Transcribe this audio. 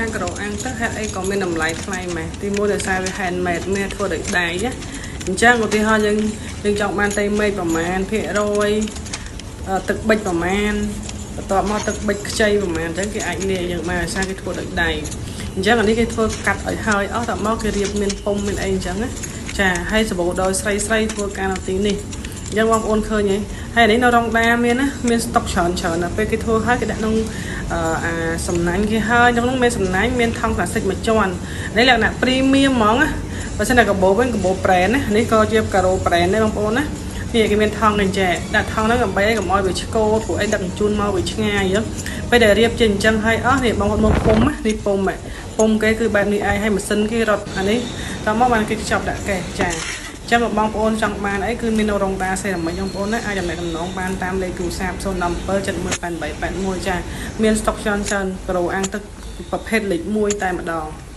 ថាការ៉ូអាំងទឹកហេតុអីក៏មានតម្លៃថ្លៃម៉េះទីមួយដោយសារវា handmade មានធ្វើដោយដៃណាអញ្ចឹងឧទាហរណ៍យើងចង់បានត្រីមេឃប្រមាណភាគរយទឹកប៊ិចប្រមាណបន្ទាប់មកទឹកប៊ិចខ្ចីប្រមាណអញ្ចឹងគេអាចលាយយើងបានដោយសារគេធ្វើដោយដៃអញ្ចឹងអានេះគេធ្វើកាត់ឲ្យហើយអស់តមកគេរៀបមានពុំមានអីអញ្ចឹងណាចាហើយសម្បូរដោយស្រីស្រីធ្វើការនៅទីនេះអញ្ចឹងបងប្អូនឃើញហីហើយនេះនៅរងដាមានណាមានស្តុកច្រើនច្រើនដល់ពេលគេធ្វើហើយគេដាក់ក្នុងអាសំណាញ់គេហើយក្នុងនោះមានសំណាញ់មានថង់ផ្លាស្ទិកមួយជាន់នេះលក្ខណៈ premium ហ្មងណាបើសិនតែកាបូបវិញកាបូប brand ណានេះក៏ជាការ៉ូ brand ដែរបងប្អូនណានេះគេមានថង់អញ្ចឹងដាក់ថង់ហ្នឹងដើម្បីឲ្យកុំឲ្យវាឆ្កូតព្រោះអីដឹកជញ្ជូនមកវាឆ្ងាយអញ្ចឹងពេលដែលរៀបចេញអញ្ចឹងហើយអស់នេះបងប្អូនមកពុំណានេះពុំពុំគេគឺបែបនេះឯងហើយម៉ាស៊ីនគេរត់អានេះតមកបានគេខ្ចប់ដាក់កេះចាចឹងបើបងប្អូនចង់បានអីគឺមាននៅរងដាសេរ៉ាមិចបងប្អូនណាអាចចំណែកតំណងបានតាមលេខទូរស័ព្ទ017 718881ចាមានស្តុកច្រើនច្រើនប្រូអាំងទឹកប្រភេទលេខ1តែម្ដង។